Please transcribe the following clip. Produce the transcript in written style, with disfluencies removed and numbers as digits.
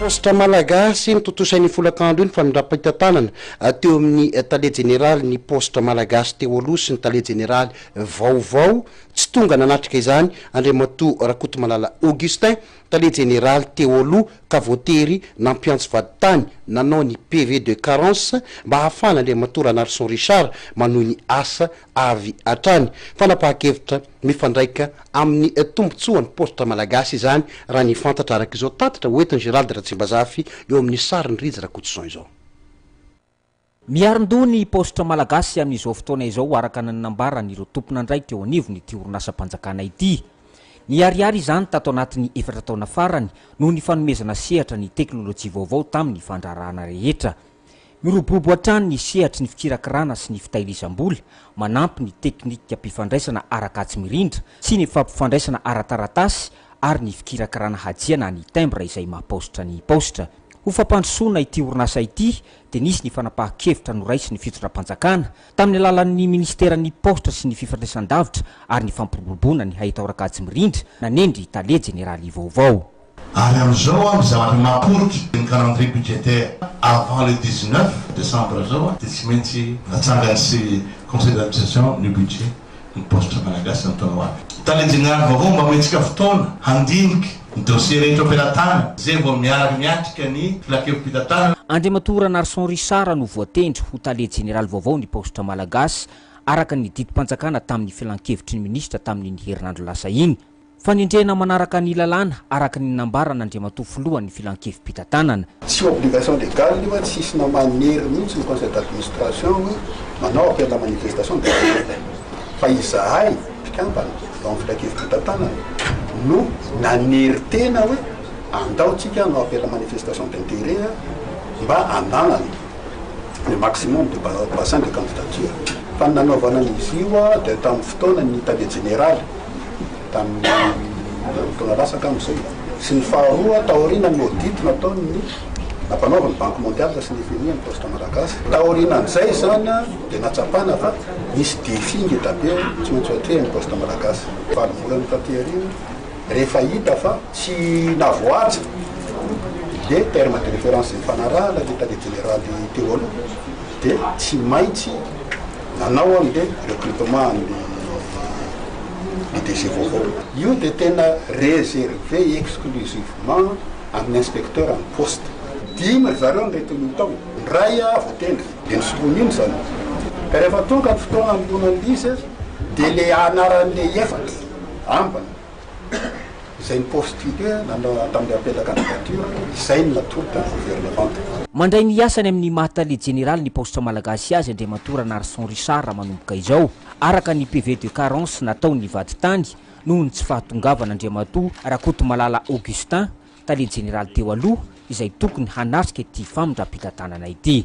Paositra Malagasy, Notontosain'ny folakandro io ny famindram-pitantanana teo amin'ny tale jeneraly ny Paositra Malagasy teo aloha sy ny tale jeneraly vaovao. Tsy tonga nanatrika izany Andriamatoa Rakotomalala Augustin, tale jeneraly teo aloha ka voatery nampiantso vadintany nanao ny PV de carence mba hahafahan'Andriamatoa Ranarison Richard manohy ny asa avy hatrany. Fanapahan-kevitra mifandraika amin'ny tombontsoan'ny paositra malagasy izany raha ny fantatra araka izao tatitra hoentin'i Gérald Ratsimbazafy eo amin'ny sarin'i Rija Rakotoson izao. Miarin-doha ny paositra malagasy amin'izao fotoana izao araka ny nambaran'ireo tompon'andraikitra eo anivon'ity orinasam-panjakana ity. Niharihary izany tato anatin'ny efatra taona farany noho ny fanomezana sehatra ny teknolojia vaovao tamin'ny fandraharahana rehetra. Miroborobo hatrany ny sehatry ny fikirakirana sy ny fitahirizam-bola, manampy ny teknikam-pifandraisana ara-kajy mirindra sy ny fampifandraisana ara-taratasy ary ny fikirakirana hajia na ny timbre izay maha paositra ny paositra. Ho fampandrosoana ity orinasa ity dia nisy ny fanapahan-kevitra noraisin'ny fitondram-panjakana tamin'ny alalan'ny minisiteran'ny paositra sy ny fifandraisan-davitra ary ny fampiroboroboana ny haitao ara-kajy mirindra nanendry tale jeneraly vaovao. Ary amin'izao an, ny zavatra mahaporitra ny calendrier budgétaire avant le 19 décembre zao an, dia tsy maintsy natsangany sy conseil d'administration ny budget ny paositra malagasy amin'ny taona ho avy. Tale jeneraly vaovao mba omentsika fotoana handinika ny dossier rehetra eo am-pelatanana izay vao miaraka miatrika ny filakevi-pitantanana. Andriamatoa Ranarison Richard no voatendry ho tale jeneraly vaovao ny paositra malagasy araka ny didim-panjakana tamin'ny filankevitry ny minisitra tamin'iny herinandro lasa iny. Fanendrena manaraka ny lalàna, araka ny nambaran'Andriamatoa Filohan'ny Filankevi-pitantanana. Tsy obligation légale io a, tsisy na manery mihitsy ny conseil d'administration hoe manao appel à manifestation d'intérêt fa izahay mpikambana ao amin'ny filankevi-pitantanana no nanery tena hoe andao tsika hanao appel à manifestation d'intérêt mba hananana le maximum de bassin de candidature fa ny nanaovana an'izy io dia tamin'ny fotoana ny tale jeneraly tamin'ny taona lasa angamba izay, sy ny faharoa taorianan'ny audit nataon'ny nampanaovan'ny Banque Mondiale sy ny FMI ny Poste Malagasy. Taorianan'izay izany dia nahatsapana fa nisy défi ngeda be tsy maintsy ho atrehin'ny Poste Malagasy. Valo volana taty aoriana, rehefa hita fa tsy navoaja le terme de référence nifanarahana le tale jeneraly teo aloha dia tsy maintsy nanao an'le recrutement an'le DG vaovao. Io dia tena réservé exclusivement amin'ny inspecteur ny poste. Dimy ry zareo no retenu tao, ny iray voatendry, dia nisoloina iny izany. Ka rehefa tonga ny fotoana hanoloana an'ilay izy dia le anaran'le efatra ambiny izay ni-postuler nanao tamin'ilay appel à candidature, izay no natolotra ny governemanta. Mandray ny asany amin'ny maha tale jeneraly ny paositra malagasy azy Andriamatoa Ranarison Richard manomboka izao, araka ny PV de carence nataon'ny vadintany noho ny tsy fahatongavan'Andriamatoa Rakotomalala Augustin, tale jeneraly teo aloha, izay tokony hanatrika ity famindram-pitantanana ity.